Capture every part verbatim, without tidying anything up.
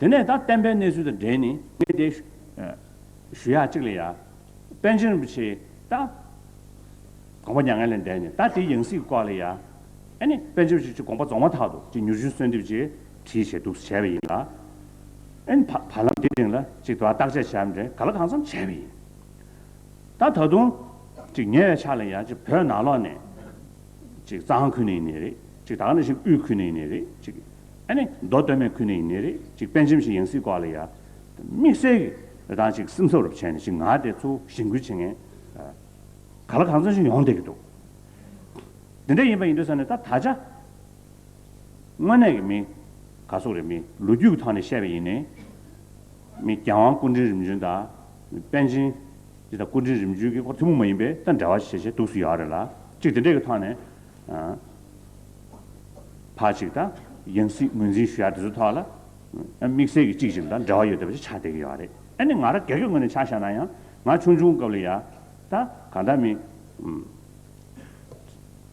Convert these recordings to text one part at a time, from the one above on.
དེ་ནས་ད་བསྟན་པའི་གནས་ཚུལ་དང་འབྲེལ་ནས་ངས་དེ་ཞུ་ཡག་གཅིག་ལ་ཡ། པཎ་ཆེན་རིན་པོ་ཆེ་ད་དགོངས་པ་མྱ་ངན་ལས་འདས་ནས་ད་དེ་ཡང་སྲིད་སྐོར་ལ་ཡ། ཨ་ནི་པཎ་ཆེན་རིན་པོ་ཆེ་ཅིག་དགོངས་པ་རྫོགས་མ་ཐག་ཏུ་ཅིག་མྱུར་མགྱོགས་གསོལ་འདེབས་ཅིག་བྲིས་བྱས་འདུག་བྱས་པ་ཡིན་ལ། ཨ་ནི་བ་བར་ལམ་དེ་རིང་ལ་ཅིག་དོ་བརྟག་དཔྱད་བྱས་མ་འདྲེན་ག་ལ་གང་འཚམ་བྱས་པ་ཡིན། ད་ད་དུང་ཅིག་ཉེ་བའི་ཆར་ལ་ཡང་ཅིག་བོད་ནང་ལོགས་ནས་ཅིག་གཙང་ཁུལ་ནས་ཡིན་ནའི་རེད། ཅིག་ད་ག་ནང་བཞིན་དབུས་ཁུལ་ནས་ཡིན་ནའི་རེད། ཅིག་ཨ་ནི་མདོ་སྟོད་སྨད་ཁུལ་ནས་ཡིན་ནའི་རེད། ཅིག་པཎ་ཆེན་རིན་པོ་ཆེ་ཡང་སྲིད་སྐོར་ལ་ཡང་དམིགས་བསལ་གྱི་རང་ཅིག་སེམས་འཚབ་རབ་བྱས་ནས་ཅིག་ང་དེ་ཚོ་ཞེན་སྐུལ་བྱེད་མཁན་ག་ལ་གང་འཚམ་ཞིག་ཡོང་བསྡད་ཀྱི་འདུག་དེ་འདྲ་ཡིན་པ་ཡིན་དུས་ཙང་ནས་ད་ད་ཆ། དངོས་གནས་ཀྱི་མི་ག་ཚོད་རེད། མི་ལོ་རྒྱུས་ཀྱི་ཐོག་ནས་བཤད་པ་ཡིན་ནའི། མི་རྒྱལ་དབང་སྐུ་ཕྲེང་རིམ་བྱོན་དང་། པཎ་ཆེན་འདི་དང་སྐུ་ཕྲེང་རིམ་བྱོན་གྱི་ཁོ་ཐུན་མོང་མ་ཡིན་པའི་ད་འབྲེལ་བ་ཞེ་ཞེ་འདུག་སུ་ཡོད་རེད་ལ། གཅིག་དེ་འདྲས་ཀྱི་ཐོག་ནས། ཨ། ཕར་གཅིག་ད་ཡང་སྲིད་ངོས་འཛིན་ཞུ་ཡག་དེ་ཚོའི་ཐོག་ལ། ཨ། དམིགས་བསལ་གྱི་གཅིག་གཅིག་ད་འབྲེལ་བ་ཡོད་བསྡད་པ་ཞིག་ཆགས་བསྡད་ཀྱི་ཡོད་རེད། ཨ་ནི་ང་རང་སྒེར་གྱི་ངོས་ནས་ཆ་བཞག་ན་ཡང་ང་ཆུང་ཆུང་སྐབས་ལ་ཡ། ད་གང་ལྟར་མི། ཨུམ།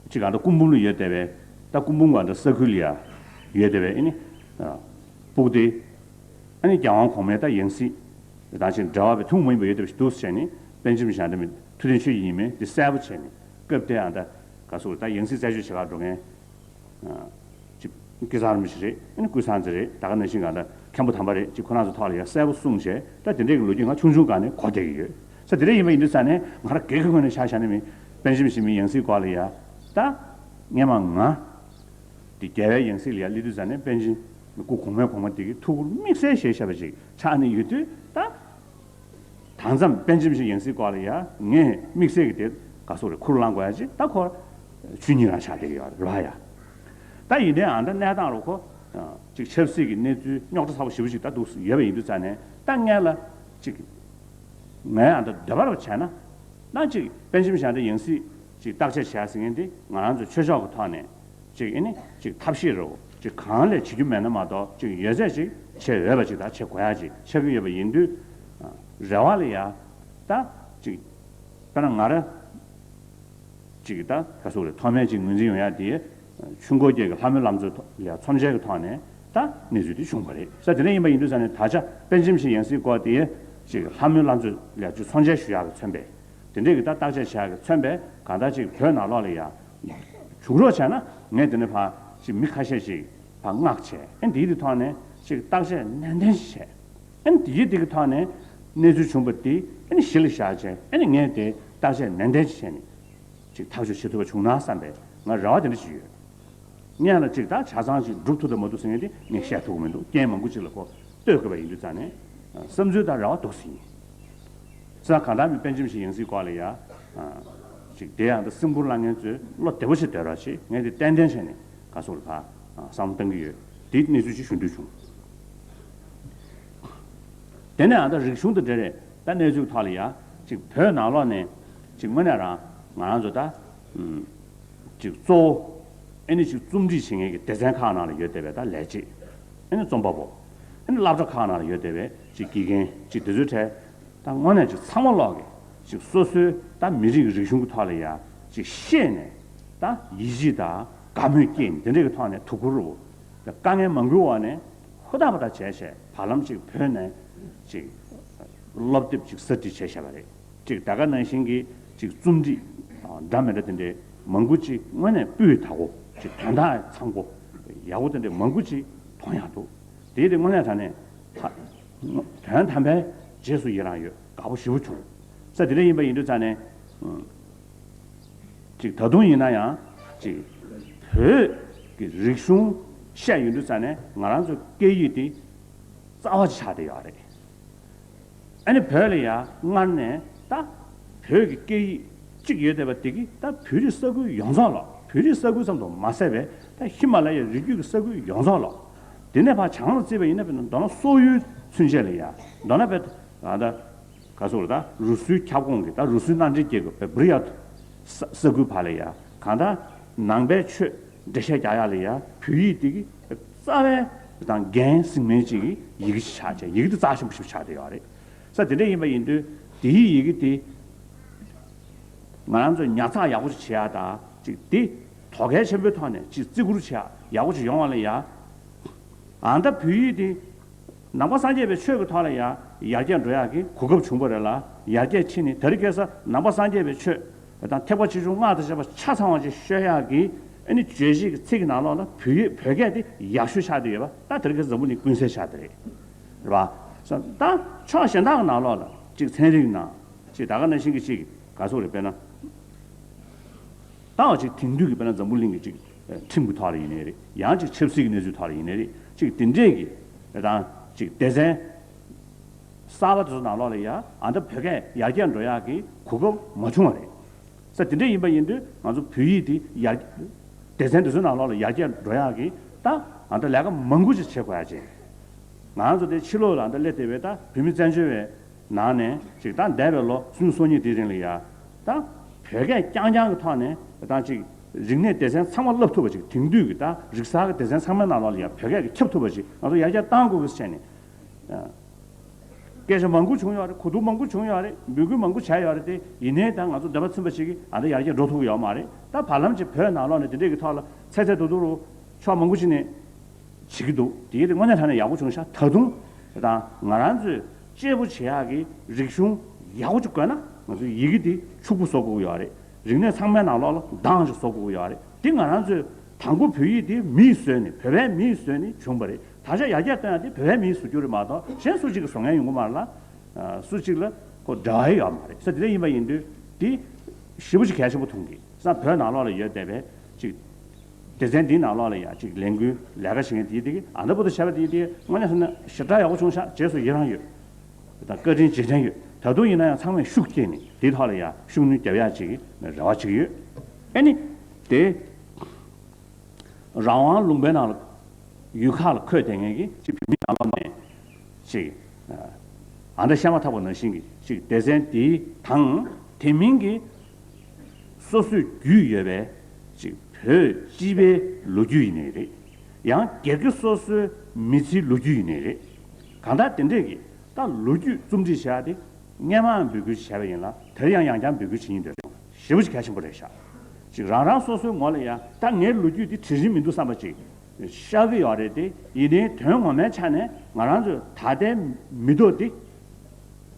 ཅིག་གང་ལྟར་སྐུ་འབུམ་ལ་ཡོད་བསྡད་པའི། ད་སྐུ་འབུམ་གང་ལྟར་ས་ཁུལ་ལ་ཡ་ཡོད་བསྡད་པའི་ཨ་ནི། ཨ། སྤུ་གུ་དེ། ཨ་ནི་རྒྱལ་དབང་གོང་མའི་ད་ཡང་སྲིད་དང་ཅིག་འབྲེལ་བ་བའི་ཐུན་མོང་མ་ཡིན་པ་ཡོད་བསྡད་པ་ཞིག་འདུག་ཟེར་ནས་པཎ་ཆེན་རིན་པོ་ཆེ་ཨ་ནི་ཐུབ་བསྟན་ཆོས་ཀྱི་ཉི་མས་དེ་གསལ་པོ་བྱས་ནས་སྐབས་དེ་ཨ་ད་ག་ཚོད་ད་ཡང་སྲིད་རྩད་གཅོད་བྱེད་གར་འགྲོ་མཁན། ཨ། ཅིག་སྐལ་བཟང་རིན་པོ་ཆེ་རེད། ཨ་ནི་ཀུན་བཟང་རྩེ་རེད། ད་ག་ནང་བཞིན་གང་ལྟར་མཁན་པོ་དམ་པ་རེད། ཅིག་ཁོ་རང་ཚོ་ཐོག་ལ་ཡང་གསལ་པོ་གསུངས་བྱས། ད་དེ་འདྲས་ཀྱི་ལོ་རྒྱུས་ང་ཆུང་ཆུང་སྒང་ནས་གོ་བསྡད་ཀྱི་ཡོད། ས་དེ་འདྲས་ཡིན་པ་ཡིན་དུས་ཙང་ནས་ང་རང་སྒེར་གྱི་ངོས་ནས་ཆ་བཞག་ན་མི་པཎ་ཆེན་རིན་པོ་ཆེ་མི་ཡང་སྲིད་སྐོར་ལ་ཡ། ད་སྔས་མ་ང་དེ་རྒྱལ་བའི་ཡང་སྲིད་ལ་ཡ་སླེབས་དུས་ཙང་ནས་པཎ་ཆེན་སྐུ་གོང་མའི་གོང་མ་དེ་གི་ཐུགས་ཁུར་དམིགས་བསལ་བཞེས་བཞག་པ་ཅིག་ཆགས་ནས་ཡོད་དུས་ད། ད་མཚམས་པཎ་ཆེན་རིན་པོ་ཆེ་ཡང་སྲིད་སྐོར་ལ་ཡ་ངས་དམིགས་བསལ་གྱི་དེ་ག་སོགས་རེ་ཁུར་བླངས་དགོས་ཡ་ཅིག་ད་ཁོ་ཆོས་ཉིད་རང་ཆགས་བསྡད་ཀྱི་ཡོད་རེད་ལ་ཡ། ད་ཡིན་ནའི་ཨ་ད་གནས་སྟངས་རུ་ཁོ་ཅིག་ཆབ་སྲིད་ཀྱི་གནས་ཚུལ་རྙོག་དྲ་ཚ་པོ་ཞེ་པོ་ཅིག་ད་འདུག་ཡོད་པ་ཡིན་དུས་ཙང་ནས་ད་ངས་ལ་ཅིག་ངས་ཨ་ད་འདོད་པ་རུ་བྱས་ན་ད་ཅིག་པཎ་ཆེན་རིན་པོ་ཆེ་ཡང་སྲིད་ཅིག་བརྟག་དཔྱད་བྱས་ཟེར་མཁན་དེ་ང་རང་ཚོའི་ཆོས་ཕྱོགས་ཀྱི་ཐོག་ནས། ཅིག་ཨེ་ནི་ཅིག་ཐབས་ཤེས་རོ་ཅིག་གང་ལས་བྱེད་རྒྱུ་མེད་ན་མ་གཏོགས་ཅིག་ཡོད་ཚད་ཅིག་བྱེད་འོས་པ་ཅིག་དང་བྱེད་དགོས་ཡ་ཅིག་ཆགས་ཀྱི་ཡོད་པ་ཡིན་དུས། རེ་བ་ལ་ཡ་ད་ཅིག་དཔེར་ན་ང་རང་ཅིག་ད་ག་སོགས་རེད། ཐོག་མའི་ཅིག་ངོས་འཛིན་ཡོང་ཡ་དེ་ཆུ་འགོ་སྐྱེས་ཀྱི་ལྷ་མོའི་བླ་མཚོ་ལ་ཡ་མཚོན་བྱེད་ཀྱི་ཐོག་ནས་ད་གནས་ཚུལ་དེ་བྱུང་བ་རེད། ས་དེ་འདྲ་ཡིན་པ་ཡིན་དུས་ས་ནས་ད་ཆ་པཎ་ཆེན་རིན་པོ་ཆེ་ཡང་སྲིད་སྐོར་དེ་ཅིག་ལྷ་མོའི་བླ་མཚོ་ལ་ཡ་ཅིག་མཚོན་བྱེད་ཞུ་ཡག་གི་མཚོན་པས། དེ་འདྲས་ཀྱི་ད་བརྟག་དཔྱད་བྱ་གི་མཚོན་པས་གང་ལྟར་ཅིག་བོད་ནང་ལོགས་ལ་ཡ། བྱུག་རོགས་བྱས་ན་ངས་དེ་ནས་ཕར་ཅིག་མི་ཁ་ཤས་ཤིག་ཕར་མངགས་བྱས་ཨེ་འདིའི་དེ་ཐོག་ནས་ཅིག་བརྟག་དཔྱད་ནན་ཏན་ཞིག་བྱས། ཨེ་འདིའི་དེ་གི་ཐོག་ནས་གནས་ཚུལ་བྱུང་བ་དེ་ཨེ་ནི་གཞི་ལ་བཞག་བྱས་ཨེ་ནི་ངས་དེ་བརྟག་དཔྱད་ནན་ཏན་ཞིག་བྱས་ནས་ཅིག་ཐག་གཅོད་བྱེད་ཐུབ་པ་བྱུང་ན་བསམ་པའི་ང་རེ་བ་དེ་འདྲ་ཞིག་ཡོད། སྔོན་ལ་ཅིག་ད་ཆ་ཚང་ཅིག་འགྲུབ་ཐུབ་དང་མ་ཐུབ་ཟེར་མཁན་དེ་ངས་བཤད་ཐུབ་ཀྱི་མི་འདུག་རྐྱེན་མང་པོ་ཅིག་ལ་ཁོ་ལྟོས་དགོས་པ་ཡིན་དུས་ཙང་ནས་བསམ་ཚུལ་དང་རེ་བ་འདུག་ཟིན་ཡིན། ས་གང་ལྟར་མི་པཎ་ཆེན་རིན་པོ་ཆེ་ཡང་སྲིད་སྐོར་ལ་ཡ། ཅིག་དེ་ཡང་ད་སེམས་ཁུར་བླངས་མཁན་ཚོས་བློ་བདེ་པོ་ཞིག་སྡོད་རོགས་བྱེད། ངས་དེ་ཏན་ཏན་བྱས་ནས་ག་སོགས་ལ་ཕར་བསམ་བློ་གཏང་གི་ཡོད། དེ་གནས་ཚུལ་ཅིག་ཞུ་འདོད་བྱུང་། དེ་ནས་ཨ་ད་རིག་གཞུང་དང་འབྲེལ་རེད། ད་གནས་ཚུལ་ཐོག་ལ་ཡ་ཅིག་བོད་ནང་ལོགས་ནས་ཅིག་དངོས་གནས་རང་ང་རང་ཚོ་ད། ཅིག་གཙོ་བོ་ཨེ་ནི་ཅིག་རྩོམ་སྒྲིག་བྱེད་མཁན་གྱི་སྡེ་ཚན་ཁག་ནང་ལ་ཡོད་བསྡད་པའི་ད་ལས་བྱེད། ཨེ་ནི་རྩོམ་པ་པོ། ཨེ་ནི་སློབ་གྲྭ་ཁག་ནང་ལ་ཡོད་བསྡད་པའི་ཅིག་དགེ་རྒན་ཅིག་དེ་ཚོའི་གྲས། ད་དངོས་གནས་ཅིག་ཚང་མ་ལོག་གི་ཅིག་སོ་སོའི་ད་མི་རིགས་རིག་གཞུང་གི་ཐོག་ལ་ཡ་ཅིག་ཤེས་ནས་ད་ཡིད་ཆེས་དང་དགའ་མོས་སྐྱེས་ནས་དེ་འདྲ་གི་ཐོག་ནས་ཐུགས་ཁུར་རུ་དཀའ་ངལ་མང་པོའི་འོག་ནས་ཧུར་ཐག་པ་ཐག་བྱས་བྱས་བར་ལམ་ཅིག་བོད་ནས་ཅིག་སློབ་དེབ་ཅིག་གསར་སྒྲིག་བྱས་བཞག་པ་རེད། ཅིག་ད་ག་ནང་བཞིན་གྱི་ཅིག་རྩོམ་སྒྲིག་འདྲ་མི་འདྲ་དེ་འདྲའི་མང་པོ་ཅིག་དངོས་གནས་སྤུས་དག་པོ་ཅིག་དོན་དག་ཚང་པོ་ཡག་པོ་དེ་འདྲའི་མང་པོ་ཅིག་མཐོང་ཡག་འདུག་དེའི་དེ་དངོས་གནས་དྲང་གནས་ད་དོན་དམ་པའི་རྗེས་སུ་ཡི་རང་ཡོད། དགའ་པོ་ཞེ་པོ་བྱུང་། ས་དེ་འདྲ་ཡིན་པ་ཡིན་དུས་ཙང་ནས་ཅིག་ད་དུང་ཡིན་ན་ཡང་ཅིག་བོད་ཀྱི་རིག་གཞུང་བཤད་ཡོང་དུས་ཙང་ནས་ང་རང་ཚོ་སྐད་ཡིག་དེ་རྩ་བ་ཆགས་བསྡད་ཡོད་རེད། ཨ་ནི་བོད་ལ་ཡ་སྔར་ནས་ད་བོད་ཀྱི་སྐད་ཡིག་གཅིག་ཡོད་བསྡད་པ་དེ་གིས་ད་བོད་རིགས་ས་ཁུལ་ཡོངས་རྫོགས་ལ། བོད་རིགས་ས་ཁུལ་ཙམ་དུ་མ་ཟད་པའི་ད་ཧི་མ་ལ་ཡའི་རི་རྒྱུད་ཀྱི་ས་ཁུལ་ཡོངས་རྫོགས་ལ། དེ་ནས་ཕར་བྱང་ལ་བརྩིས་པ་ཡིན་ན་བོད་ནང་མདོར་ན་སོག་ཡུལ་ཚུན་ཆད་ལ་ཡ་མདོར་ན་བོད་ད་ག་སོག་ལ་ད་རུ་སུའི་ཁྱབ་ཁོངས་ཀྱི་ད་རུ་སུའི་མནའ་འབྲེལ་སྐྱེལ་དགོས་པའི་བུར་ཡ་ས་ས་ཁུལ་བར་ལ་ཡ་གང་ལྟར་ནང་པའི་ཆོས་འགྲེལ་བཤད་རྒྱག་ཡ་ལ་ཡ་བོད་ཡིག་དེ་གི་རྩ་བའི་དང་འགན་ཟིན་མིན་ཅིག་གི་ཡི་གེ་ཞིག་ཆགས་བྱས། ཡི་གེ་དེ་རྩ་ཆེན་པོ་ཞིག་ཆགས་བསྡད་ཡོད་རེད། ས་དེ་འདྲ་ཡིན་པ་ཡིན་དུས་དེའི་ཡི་གེ་དེ་ང་རང་ཚོས་ཉར་ཚགས་ཡག་པོ་ཞིག་བྱེད་ཡ་དང་ཅིག་དེ་དོ་གལ་ཆེན་པོའི་ཐོག་ནས་ཅིག་བརྩི་བཀུར་བྱེད་ཡ་ཡག་པོ་ཞིག་ཡོང་བ་ལ་ཡ། ཨ་ད་བོད་ཡིག་དེ་ ནང་པ་སངས་རྒྱས་པའི་ཆོས་ཀྱི་ཐོག་ལ་ཡང་ཡར་རྒྱས་འགྲོ་ཡག་གི་གོ་སྐབས་བྱུང་བ་རེད་ལ། ཡར་རྒྱས་ཕྱིན་ནས་དེ་རིང་ཁ་སང་ནང་པ་སངས་རྒྱས་པའི་ཆོས་དང་ཐེག་པ་ཆེ་ཆུང་སྔགས་དང་བཅས་པ་ཆ་ཚང་བ་ཅིག་ཤོད་ཡག་གི། ཨ་ནི་བརྗོད་གཞི་གི་ཚིག་གི་ནང་ལོགས་ལ་བོད་ཡིག་བོད་སྐད་དེ་ཡག་ཤོས་ཆགས་བསྡད་ཡོད་པ། ད་དེ་རིང་ཁ་སང་འཛམ་བུ་གླིང་ཀུན་གསལ་ཆགས་བསྡད་རེད། རེད་པ། ད་ཕྱོགས་གཞན་དག་གི་ནང་ལོགས་ལ་ཅིག་ཚན་རིག་ནང་ཅིག་ད་ག་ནང་བཞིན་གྱི་ཅིག་ག་ཚོད་རེད། དཔེར་ན། ད་འོ་ཅིག་དེང་དུས་ཀྱི་དཔེར་ན་འཛམ་བུ་གླིང་གི་ཅིག་ཁྲིམས་ཀྱི་ཐོག་ལ་ཡིན་ནའི་རེད། ཡང་ཅིག་ཆབ་སྲིད་ཀྱི་གནས་ཚུལ་ཐོག་ལ་ཡིན་ནའི་རེད། ཅིག་དེ་འདྲས་ཀྱི་དང་ཅིག་སྡེ་ཚན་གསར་པ་དེ་ཚོ་ནང་ལོགས་ལ་ཡང་ཨ་ད་བོད་སྐད་ཡར་རྒྱས་འགྲོ་ཡག་གི་གོ་སྐབས་མ་བྱུང་བ་རེད། ས་དེ་འདྲས་ཡིན་པ་ཡིན་དུས་ང་ཚོ་བོད་ཡིག་དེ་ཡར་སྡེ་ཚན་དེ་ཚོའི་ནང་ལོགས་ལ་ཡར་རྒྱས་འགྲོ་ཡག་གི་ད་ཨ་ད་ལས་ཀ་མང་པོ་ཅིག་བྱེད་དགོས་ཡག་ཅིག་ང་ཚོ་དེ་ཕྱི་ལོགས་ལ་ཨ་ད་སླེབས་བསྡད་པའི་ད་བོད་མི་བཙན་བྱོལ་བའི་ནང་ནས་ཅིག་ད་འདས་པའི་ལོ་སུམ་ཅུ་སོ་གཉིས་དེའི་རིང་ལ་ཡ་ད་བོད་སྐད་རྐྱང་རྐྱང་གི་ཐོག་ནས་ད་ཅིག་རིག་གནས་སྡེ་ཚན་ཚང་མ་བསླབ་ཐུབ་པ་ཅིག་དེང་དུས་ཀྱི་ད་རིག་གསར་གྱི་སྡེ་ཚན་ཚང་མའི་ནང་ལོགས་ལ་ཡ་བོད་སྐད་ཀྱི་ཁྱབ་ཐུབ་པ་ཅིག་ང་ཚོ་ཡར་རྒྱས་གཏང་དགོས་ཀྱི་ཟེར་ནས། སྐད་ཆ་མང་པོ་བྱུང་ཡོད་རེད། གོ་བསྡུར་མང་པོ་བྱུང་ཡོད་རེད། འབོད་སྐུལ་མང་པོ་བྱས་ཡོད་རེད་དེ། ཡིན་ནའི་ད་ང་ཚོ་འདོད་པ་ཚིམ་པ་ཞིག་གིས་ཨ་ད་ཡར་རྒྱས་འགྲོ་ཐུབ་ཀྱི་ཡོད་མ་རེད། ད་བར་ལམ་གྱི་བོད་ནང་ལོགས་ནས་དེ་འདྲས་ཀྱི་ཐོག་ལ་ཚད་ཚད་དུ་དུ་རུ་ཕྱོགས་མང་པོ་ཞིག་ནས་བྱེད་ཀྱི་འདུག་དེ་དེ་དངོས་གནས་དྲང་གནས་ཡག་པོ་བྱུང་ཤག་ད་དུང་ད་ང་རང་ཚོས་གཅེས་པོ་བྱེད་ཡག་གི་རིག་གཞུང་ཡག་པོ་ཅིག་དགོས་ན་ང་ཚོས་ཡི་གེ་དེ་ཕྱུག་པོ་བཟོ་དགོས་ཀྱི་ཡོད་རེད། རིག་གནས་ཚང་མའི་ནང་ལོགས་ལ་འདང་ཞིག་བཟོ་དགོས་ཀྱི་ཡོད་རེད། དེ་ང་རང་ཚོས་དང་པོ་བོད་ཡིག་དེ་མི་ཡིས་བཟོས་ནས་བོད་པའི་མི་ཡིས་བཟོས་ནས་བྱུང་བ་རེད། ད་ཆ་ཡར་རྒྱས་གཏོང་ཡག་དེ་བོད་པའི་མིས་བཟོ་རྒྱུ་རེད་མ་གཏོགས་གཞན་སུ་གཅིག་གིས་བཟོ་མཁན་ཡོང་གི་མ་རེད་ལ། སུ་གཅིག་ལ་ཁོ་འབྲེལ་བ་ཡོད་མ་རེད། ས་དེ་འདྲ་ཡིན་པ་ཡིན་དུས་དེ་ཞེ་པོ་ཅིག་གལ་ཆེན་པོ་མཐོང་གི། ས་བོད་ནང་ལོགས་ལ་ཡོད་བསྡད་པའི་ཅིག་སྡེ་ཚན་འདིའི་ནང་ལོགས་ལ་ཡང་ཅིག་ལས་འགུལ་ལས་ཀ་བྱེད་མཁན་དེ་དེ་གི་ཨ་ད་བུ་ད་བྱས་པ་དེ་དེ་དངོས་གནས་ཟེར་ན་ཞེ་དྲག་ཡག་པོ་བྱུང་ཤག་རྗེས་སུ་ཡི་རང་ཡོད། ད་བཀའ་དྲིན་རྗེས་དྲན་ཡོད། ད་དུང་ཡིན་ན་ཡང་ཚང་མས་ཤུགས་བསྐྱེད་ནས་དེའི་ཐོག་ལ་ཡང་ཤུགས་སྣོན་རྒྱབ་ཡག་ཅིག་གི་རེ་བ་བྱེད་ཀྱི་ཡོད། ཨ་ནི་དེ། རང་དབང་ལུང་པའི་ནང་ལ་ཡུལ་ཁག་ལ་འཁོད་བསྡད་མཁན་གྱི་ཅིག་བོད་མི་ནང་ལོགས་ནས་ཅིག་ཨ་ད་བཤད་མ་ཐག་པ་ནང་བཞིན་གྱི་ཅིག་སྡེ་ཚན་འདི་དང་དེ་མིན་གྱི་སོ་སོའི་རྒྱུས་ཡོད་པའི་ཅིག་བོད་སྤྱི་པའི་ལོ་རྒྱུས་ཡིན་ནའི་རེད། ཡང་སྒེར་གྱི་སོ་སོའི་མི་ཚེའི་ལོ་རྒྱུས་ཡིན་ནའི་རེད། གང་ལྟར་དེ་འདྲས་ཀྱི་ད་ལོ་རྒྱུས་རྩོམ་སྒྲིག་བྱས་ཏེ་སྔས་མ་འབོད་སྐུལ་བྱས་པ་ཡིན་ལ། དེར་ཡང་ཡང་བསྐྱར་འབོད་སྐུལ་བྱེད་སྙིང་འདོད་རེད། ཞེ་པོ་ཅིག་གལ་ཆེན་པོ་རེད་ཤག་ཅིག་རང་རང་སོ་སོའི་ངོས་ལ་ཡང་ད་ངའི་ལོ་རྒྱུས་འདི་དྲན་རིན་མི་འདུག་བསམ་པ་ཅིག་ཤར་གྱི་ཡོད་རེད་དེ། ཡིན་ནའི་དོན་ངོ་མའི་ཆ་ནས་ང་རང་ཚོའི་ད་ལྟའི་མི་ཐོག་འདི་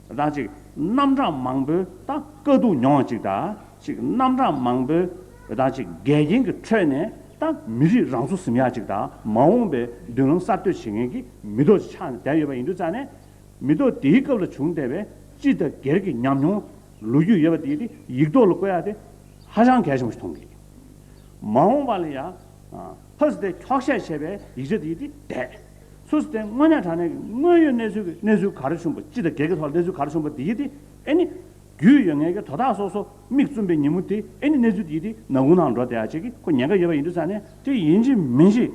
ད་ཅིག་རྣམ་གྲངས་མང་པོའི་ད་དཀའ་སྡུག་མྱོང་བ་ཅིག་དང་། ཅིག་རྣམ་གྲངས་མང་པོའི་ད་ཅིག་འགལ་རྐྱེན་གྱི་ཁྲོད་ནས་ད་མི་རིགས་རང་སྲོག་ཟིན་ཡག་ཅིག་དང་། མ་འོངས་པའི་མདུན་ལམ་གསར་གཏོད་བྱེད་མཁན་གྱི་མི་ཐོག་ཅིག་ཆགས་ནས་བསྡད་ཡོད་པ་ཡིན་དུས་ཙང་ནས། མི་ཐོག་དེའི་སྐབས་ལ་བྱུང་བསྡད་པའི་སྤྱི་དང་སྒེར་གྱི་ཉམས་མྱོང་ལོ་རྒྱུས་ཡོད་པ་དེ་དེ་ཡིག་ཐོག་ལ་བཀོད་ཡག་དེ་ཧ་ཅང་གལ་ཆེན་པོ་ཞིག་མཐོང་གི། མ་འོངས་པ་ལ་ཡང་ཕ་སི་དེ་འཁྱོག་བཤད་བྱས་པའི་ཡིག་ཆ་དེ་དེ་བསྡད། སུ་སི་དེ་དངོས་གནས་དྲང་གནས་ཀྱི་དངོས་ཡོད་གནས་ཚུལ་གྱི་གནས་ཚུལ་ག་རེ་བྱུང་པ། སྤྱི་དང་སྒེར་གྱི་ཐོག་ལ་གནས་ཚུལ་ག་རེ་བྱུང་པ་དེ་དེ་ཨེ་ནི། རྒྱུས་ཡོད་མཁན་གྱི་དོ་བདག་སོ་སོ་མིག་བཙུམ་པའི་ཉིན་མོ་དེ་ཨེ་ནི་གནས་ཚུལ་དེ་དེ་ནག་ཁུང་ནང་འགྲོ་བསྡད་ཡག་ཅིག་གི་ཁོ་ཉེན་ཁ་ཡོད་པ་ཡིན་དུས་ཙང་ནས། དེ་ཡིན་གཅིག་མིན་གཅིག་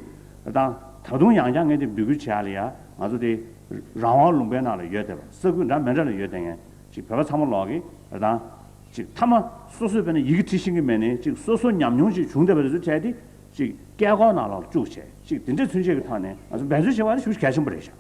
དང་། ད་དུང་ཡང་བསྐྱར་ངས་དེ་འབོད་སྐུལ་བྱེད་ཡག་ལ་ཡ། ང་ཚོ་དེ་རང་དབང་ལུང་པའི་ནང་ལ་ཡོད་བསྡད་པ། ས་ཁུལ་འདྲ་མི་འདྲ་ལ་ཡོད་བསྡད་མཁན་ཅིག་བོད་པ་ཚང་མ་ལོག་གི་དང་། ཅིག་མཐའ་མ་སོ་སོས་དཔེར་ན་ཡི་གེ་བྲིས་ཤེས་ཀྱི་མེད་ནའི་ཅིག་སོ་སོ་ཉམས་མྱོང་ཅིག་བྱུང་བསྡད་པ་དེ་ཚོ་བྱས་ཏེ་ཅིག་སྐད་འཁོར་ནང་ལོགས་ལ་བཅུག་བྱས། ཅིག་དེ་འདྲའི་ཚུན་ཆད་ཀྱི་ཐོག་ནས་ང་ཚོ་འབད་རྩོལ་བྱེད་པ་ནི་ཞེ་པོ་ཅིག་གལ་ཆེན་པོ་རེད་ཤག